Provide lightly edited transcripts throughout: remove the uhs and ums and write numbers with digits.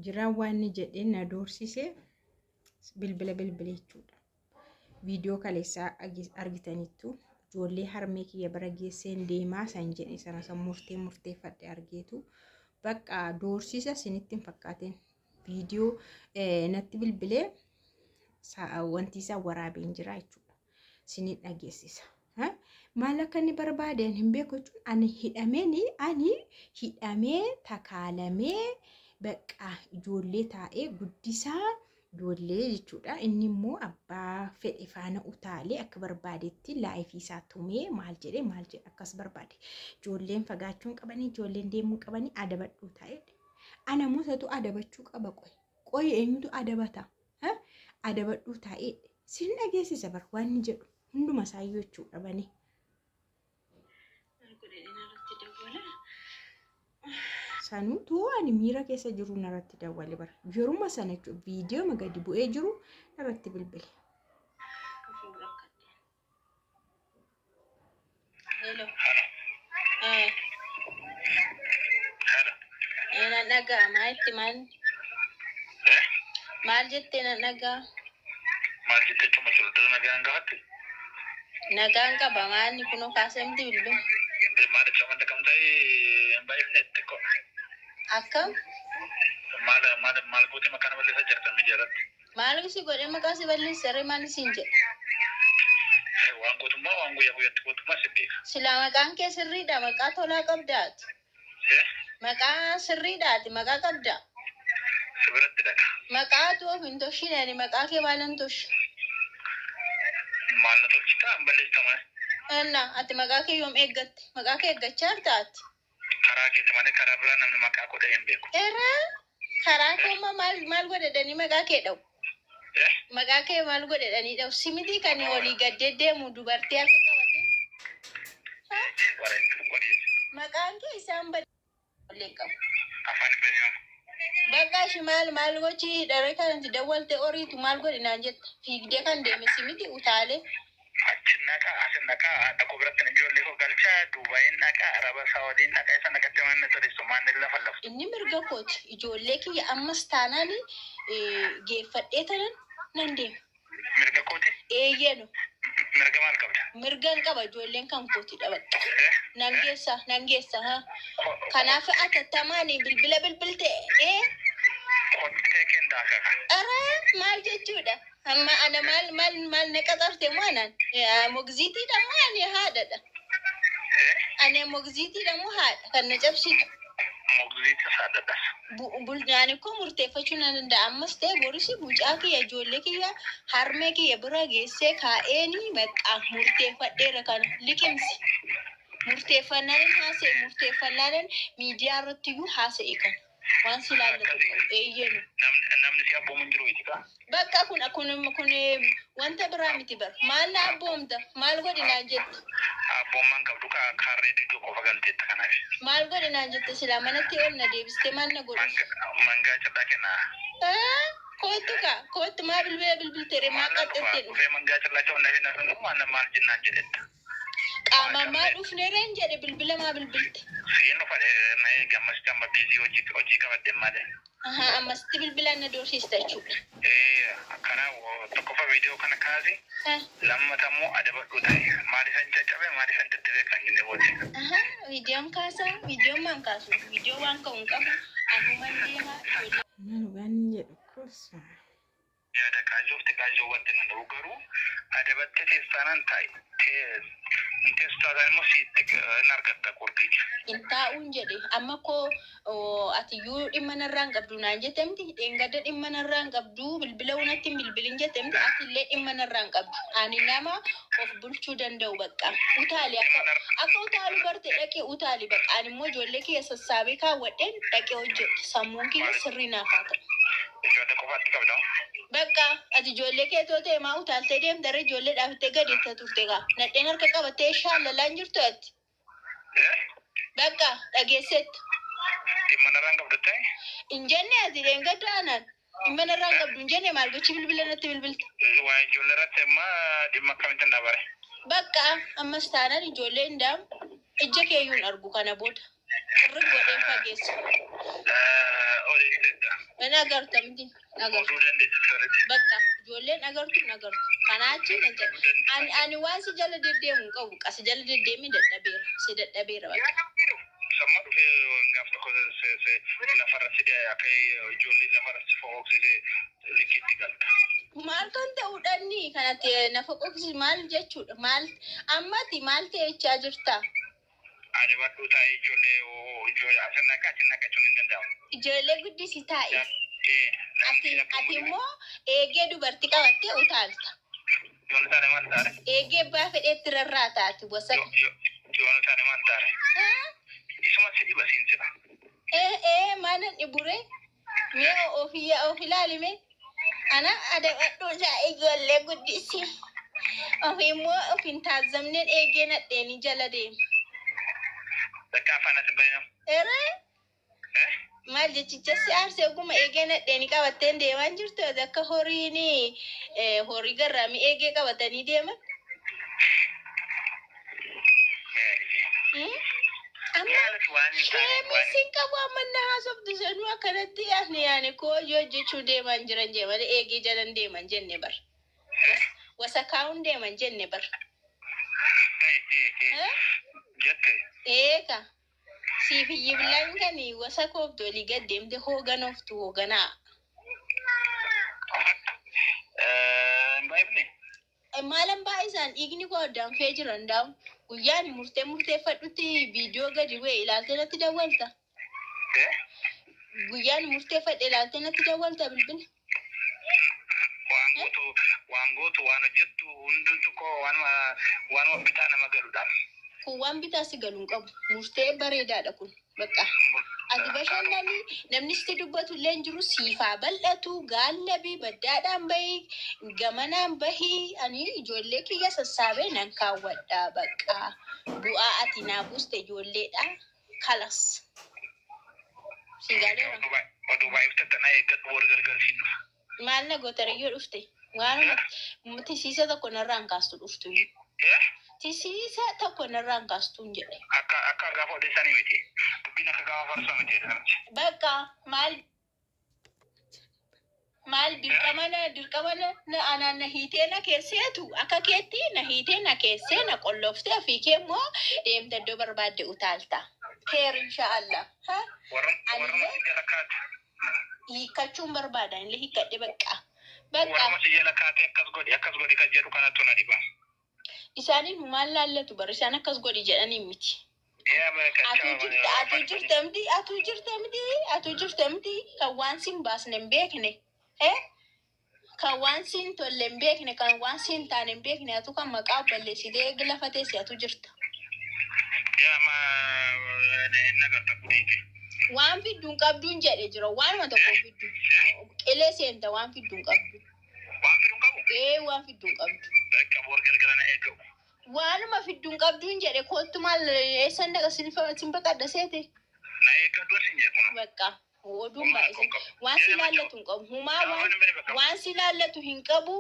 Jiraan waan inni jedhee na doorsise bilbila bilbile jechuudha. Viidiyoo kaleessaa argitaniittu ijoollee harmee kiyya bira geesseen deemaa san jedhe sana san murtee murteeffadhe argeetu bakka doorsisa isinitti hin fakkaatin. Viidiyoo natti bilbilee wanti isaa waraabeen jira jechuudha. Isinin dhageessisa. Maal akka inni barbaadeen hin beeku jechuun ani hidhameen ani hidhamee takaalamee bakka ijoollee taa'ee guddisaa ijoollee jechuudha. Inni immoo abbaa fedhe faana utaalee akka barbaadetti laayifii isaa tumee maal jedhee maal jedhe akkas barbaade. Ijoolleen fagaachuu hin qabanii, ijoolleen deemuu hin qabanii, adabadhuu taa'ee. Ana mutatu adabachuu qaba qoy. Qoy eenyutu adabata? Adabadhuu taa'ee. Sin dhageessisa bar waan inni jedhu hunduma isaayyuu jechuudha banii. Sanuutu ani miira keessa jiru narratti dawwale bara. Yeruma sana jechuudha viidiyoo gadi bu'ee jiru narratti bilbile. Hello. Na dhagaa maa itti maal maal jettee na dhagaa? Maal jettee jechuun sululta nagaan gaafatte? Nagaan qaba maalni kunoo kaasee miti bilbila. Maal jecha wanta kam ta'e hin baay'ifne xiqqoo. Akkam? Maal maal maal gootee maqaa nama balleessaa jirta miidiyaa irratti? Maal si godhee maqaa si balleessa ree maal siin jedhe? Waan gootummaa waan guyyaa guyyaatti gootummaa si beeka. Silaa maqaan kee sirriidha maqaa tolaa qabdaati. Maqaa sirriidhaati maqaa qabda. Si biratti dhaqa. Maqaa tu of hin toshine ani maqaa kee maal hin toshe? Maal na tolchita hin balleessita malee. Anna ati maqaa kee yoom eeggatte? Maqaa kee eeggachaa jirta ati? Karaa keeti malee karaa biraa namni maqaa godhee hin beeku. Eraa karaa kee immoo maal maal godhadhanii maqaa kee dha'u? Maqaa kee maal godhadhanii dha'u? Si miti kan olii gad deddeemu dubartii harka qabate. Maqaan kee isaan badii qabu. Afaan hin. Bakka ishii maal maal gochi dharee kan itti dawwalte horiitu maal godhi naan jette. Fiigdee kan deeme si miti utaalee. Achi naqa asi naqa dhaquu biratti ijoollee koo galchaa Duubaayin naqa Araba Saawudiin naqa isa naqatti manni tolistu maanni lafa lafa. Inni mirga kooti. Ijoollee kiyya ammas taanaan geeffadhee tanan nan deema. Mirga kooti? Eeyyenu. Mirga maal qabda? Mirga hin qaba ijoolleen kan kootidha bakka. Nan geessa nan geessa ha. Kanaaf atattamaan bilbila bilbilte Kottee kendaa kaka. Araa maal jechuudha? Amma ana maal maal maal na qaxarte moo anaan? Mogziitiidha moo ani haadhadha? Ani mogziitiidha moo haadha kan na cabsitu? Mogziitis haadhadhas. Bulnaan koo murteeffachuu nan danda'a. Ammas ta'e boris mucaa kiyya ijoollee kiyya harmee kiyya bira geessee kaa'eeni bakka murteeffadheera kana liqimsi. Murteeffannaan haasa'e murteeffannaan miidiyaa irratti iyyuu haasa'e kana. Waan si ilaallatu eeyyenu. Namni si abboomu hin jiru iti kaa? Bakka kun kun kun wanta biraa miti bara. Maal na abboomta? Maal godhi naan jette? Abboommaan qabdu kaarree diddoo qofa galteetta kanaaf. Maal godhi naan jette silaa manatti ol na deebistee maal na godhu? Mangaa cidhaa kennaa. Kootu kaa kootu maa bilbila bilbilteere maa qaxxattee dhufe? Dhufee mangaa cidhaa ta'u nafi nafi maal maal jennaan jedhetta. Qaamaan maa dhufneereen jedhe bilbila maa bilbilte? Siin dhufa na eegi ammas amma biizii hojii hojii qabadde malee. Ahaa ammasitti bilbilaan na doorsista jechuudha. Akkana tokkoffaa viidiyoo kana kaasi lammata immoo adabadhu ta'e maal isan caccabe maal isan daddabee kan jenne booddee. Ahaa viidiyoon kaasaa viidiyoon maan kaasu viidiyoo waan ka'u hin qabu anuman deemaa ijoollee. Maal waan jedhu kuusa. Yaada kaajofte kaajoo wanti nan dhabu garuu adabattee teessaanaan taa'i. Hin teessu taataan immoo siitti hin argatta qurxicha. Hin taa'uun jedhe amma koo atiyyuu dhimma narraa hin qabdu naan jette miti dheengadda dhimma narraa hin qabdu bilbila unatti hin bilbilin jette miti atillee dhimma narraa hin qabdu ani nama of bulchuu danda'u bakka utaali akka akka utaalu barte dhaqee utaali bakka ani immoo ijoollee kiyya sassaabee kaawwadheen dhaqee hojjedhe sammuun kiyya sirrii naaf haa ta'u. Ijoollee qofaatti qabda. Bakka ati ijoollee keetoo ta'e maa utaaltee deemtaree ijoollee dhaabattee gadi itti turte gaa nadheen harka qabattee shaallalaan jirtu ati. Bakka dhageessetti. Dhimma narraa hin qabdu ta'e? Hin jenne ati dheengadda anaan dhimma narraa hin qabdu hin jenne maal gochi bilbila natti bilbilta. Waa'ee ijoollee irratti amma dhimma akkamitti hin dabare? Bakka ammas taanaan ijoollee hin daamu ija keeyyuu hin argu kana booda. Xirri godheen fageessa. Odeessita. Hin agartu miti. Agartu. Oduu dandeessu sirriitti. Bakka ijoolleen agartu hin agartu. Kanaa achi nan jedhe. Ani waan si jala deddeemu hin qabu. Qasi jala deddeemee dadhabeera. Si dadhabeera bakka. Samma dhufee gaaf tokko lafarra si akka ijoollee lafarra si fo'oksise likitti galta. Maal kan ta'uudhaani kanatti nafa qoqsi maal jechuudha? Maal ammati maal ta'echaa jirta? Adabadhuu taa'ee ijoollee ijoollee asin naqa asin naqachuun hin danda'amu. Ijoollee guddisi taa'i. Ati immoo eegee dubartii qabattee utaalta. Yoon taane maal taane? Eegee abbaa fedheetti rarraa taati gosa. Yoon taane maal taane? Isuma si dhiba siin sila. Ee mana dhibure mee ofii of ilaalime ana adabadhuu taa'e ijoollee guddisi. Ofi immoo of hin taazamneen eegee nadheeni jala deema. Bakka afaan ati baay'inam. Eree maal jechicha si aarsee oguma eegee nadheeni qabatteen deemaa jirtu akka horiin horii garraamii eegee qabatanii deeman. Amma sheemisiin qabu amma na haasoftu sanuu akkanatti ani yaani koo hojjechuu deeman jiran jee malee eegee jalan deeman jenne bar. Wasa kaa'uun deeman jenne bar. Jette. Eeka. Siif hiyyi kan wasa kooftu olii gad deemte hooganooftu hooganaa. Hin baay'ifne. Maalan baay'isaan dhiigni koo danfee jiran daa'u guyyaan murtee murteeffadhutti viidiyoo gadi bu'e ilaaltee natti dawwalta. Guyyaan murteeffadhe ilaaltee natti dawwalta bilbila. Waan gootu waan gootu waan hojjettu hundumtu koo waanuma bitaa nama galudha. Kun waan bitaa si galu hin qabu. Murtee bareedaadha kun. Bakka ati bashannanii namni sitti dubbatu illee hin jiru siifaa bal'atu gaallabii baddaadhaan bahii gamanaan bahii ani ijoollee kiyya sassaabee nan kaawwadha bakka bu'aa ati naa buuste ijoolleedha kalas. Si galeera. Oduu baay'ifte tana eeggadhu warra gargaarsiin dhufa. Maal na gootariyyoo dhufte waan tisiisa tokko narraan kaastu dhuftu. Tisiisa tokko narraan kaastu hin jedhe. Akka gaafa odeessanii miti. Dubbiin akka gaafa farsoo miti. Bakka maal maal dirqama na dirqama na anaan na hiitee na keesseetu akka keetti na hiitee na keessee na qollooftee ofii kee immoo deemte iddoo barbaadde utaalta. Keer inshaallah. Warra si jala kaate. Hiikkachuun barbaada illee hiikkadhe bakka. Bakka. Warra si jala kaate akkas godhi kan jedhu kanattu na dhiba. Isaaniin maal laallatu bara isaan akkas godhi jedhanii miti. Atuu jirta miti atuu jirta miti atuu jirta miti kan waan sin baasne hin beekne. Kan waan sin tolle hin beekne kan waan sin taane hin beekne atuu kan maqaa balleessitee lafa teesse atuu jirta. Waan fidduun qabduun jedhe jira waanuma tokko fiddu. Qilee seenta waan fidduun qabdu. Waan fidduun qabu? Ee waan fidduun qabdu. Bakka boor galgala na eegamu. Waanuma fidduun qabduun jedhe kootu maal eessan dhaqa sin baqadha seete. Na eeggadhuun sin jedhe kun. Bakka oduun baay'ise waan si laallatu hin qabu. Humaa waan si laallatu hin qabu.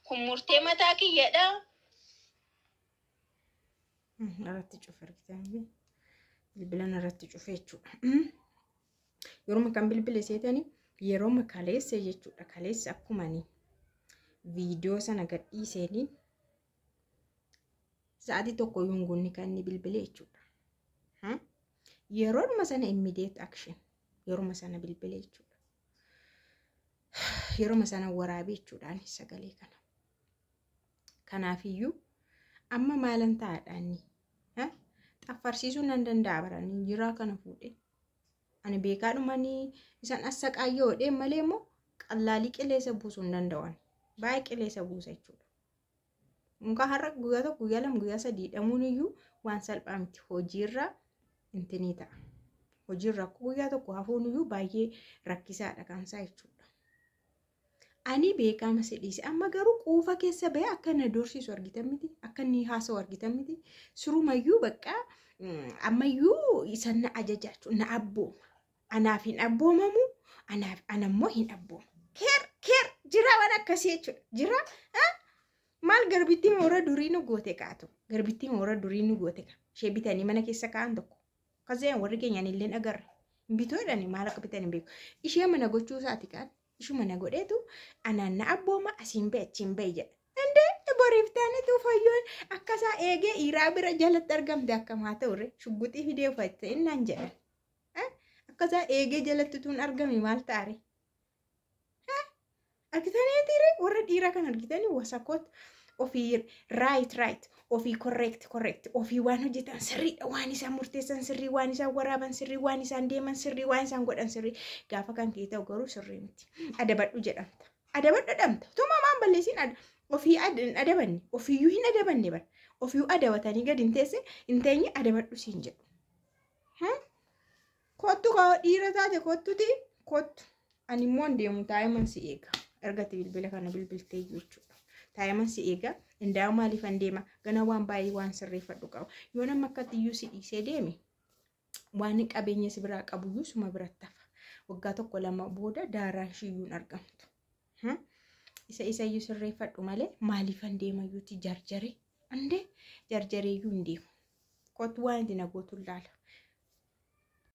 Kun murtee mataa kiyyadha. Irratti cufe argitan bilbilan irratti cufe jechuudha. Yeroo kan bilbile seetanii yeroo kaleessa jechuudha. Kaleessa akkuma viidiyoo sana gadhiisanii sa'aatii tokko yoo hin guunne kan inni bilbile jechuudha. Yeroodhuma sana immediate action yerooma sana bilbile jechuudha. Yerooma sana waraabee jechuudhaan sagalee kana. Kanaafiyyuu amma maalan taa'aadhaan xaffarsiisuu nan danda'a baranii jiraa kana fuudhee. Ani beekaadhumanii isaan as saqaayyoo hodhee malee immoo qallaalii qilleessa buusuu hin danda'an. Baay'ee qilleessa buusa jechuudha. Muka har'a guyyaa tokko guyyaa lama guyyaa sadii hidhamuun iyyuu waan salphaa miti. Hojiirra intinii ta'a. Hojiirra guyyaa tokko hafuun iyyuu baay'ee rakkisaadha kan isaa jechuudha. Ani beekama si dhiise amma garuu quufa keessa bahee akka na dorsiisu argitan miti akka inni haasa'u argitan miti sirumayyuu bakka ammayyuu isan na ajaja jechuudha na abbooma. Anaaf hin abboomamu anaaf anammoo hin abbooma. Keer keer jira waan akkasii jechuudha jira maal garbittii moora durii nu goote kaatu garbittii moora durii nu goote ka ishee bitanii mana keessa kaa'an tokko Akkas warri keenyaan illee agarre. Hin bituu jedhani, maal akka bitan hin beeku. Ishee mana gochuu isaati kan ishuma na godheetu anaan na abbooma, asiin ba'e achiin ba'e jedha. Indee boriif taanetu fayyoon akkasaa eegee dhiiraa bira jalatti argamte akkam haa ta'u ree, shugguxii fidee uffatte innaan jedhan. Akkasaa eegee jalatti tuun argame maal ta'a ree? Argitanii warra dhiiraa kan argitanii wasakoot ofii right right, ofii correct correct, ofii waan hojjetan sirriidha, waan isaan murteessan sirrii, waan isaan waraaban sirrii, waan isaan deeman sirrii, waan isaan godhan sirrii. Gaafa kan kee ta'u garuu sirrii miti. Adabadhu jedhamta. Adabadhu jedhamta. Tuma maan balleessiin ofii hin adabanne, ofiiyyuu hin adabanne bara. Ofiiyyuu adabatanii gadi hin teesse hin teenye, adabadhu siin jedhu. Kottu dhiira taate kottuti kottu. Ani immoo hin deemu, taa'iman si eega. Ergatti bilbila kana bilbiltee jechuudha. Taa'iman si eega. Indaa maaliif an deema? Gana waan baay'ee waan sirreeffadhu qaba. Yoo nama akkatti iyyuu si dhiisee deeme, waan qabeenya si biraa qabu iyyuu suma biratti hafa. Waggaa tokko lama booda daaraan shiyyuun argamtu. Isa iyyuu sirreeffadhu malee maaliif an deema iyyuuti jarjare? Andee jarjaree iyyuu hin deemu. Kottu, waan itti na gootu ilaala.